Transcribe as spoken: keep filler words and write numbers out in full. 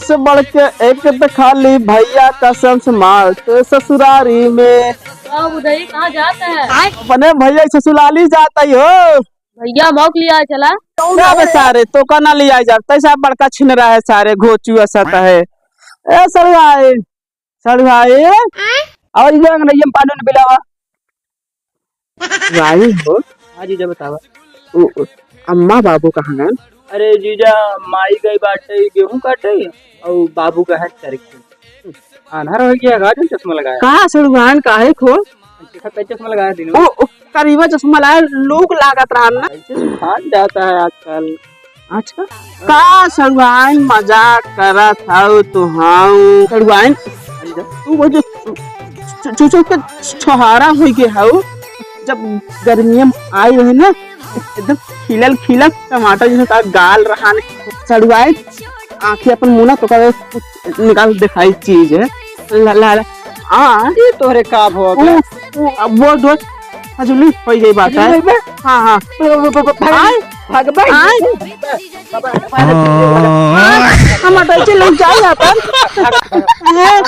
से बढ़ के एक तो खाली भैया का संस्मार्ट ससुरारी में। का उदय, कहाँ जात है? अपने भैया ससुराली जात ही हो। भैया मौक लिया चला। ना बे सारे, तो का ना लिया जा, तैसा बड़का छिन रहा है सारे, घोचू असत है। ए सड़ुआइन, सड़ुआइन, और ये अंगनैया में पानी उनी पिलावा। भाई हो। हाँ जीजा, बतावा। उ, उ, अम्मा बाबू कहाँ हैं? अरे जीजा, माई गई बाटे गेहूं काटे और बाबू का है चरखी। आन्हर हो गया, का जो चश्मा लगाया? का सड़ुआइन काहे खो? देखा, कई चश्मा लगाया दिन उ, उ, करीबा चश्मा लाया, लोग लागत रहा ना। ऐसे खान जाता है आजकल। अच्छा, का सड़ुआइन मजाक करत हऊ तू? हाँ सड़ुआइन, तू वो जो चु-, चु-, चु-, के छोहारा होई के हऊ, जब गर्मिया में आई रहे ना, एकदम खिलल खिलल टमाटर जैसे का गाल रहा ने। सड़ुआइन, आँखें अपन मुँह ना तो का निकाल दिखाई चीज है। ला, ला, ला। हाँ। ये तोहरे का भवा उ, उ, अब वो दो हजूली हो गई बात है। हजूली हो गई? हाँ, हाँ। भ-, भ-, भ-, भ-, भाग, आय? भाग, भाग। आय? हम अटैची लग जाए अपन। हैं?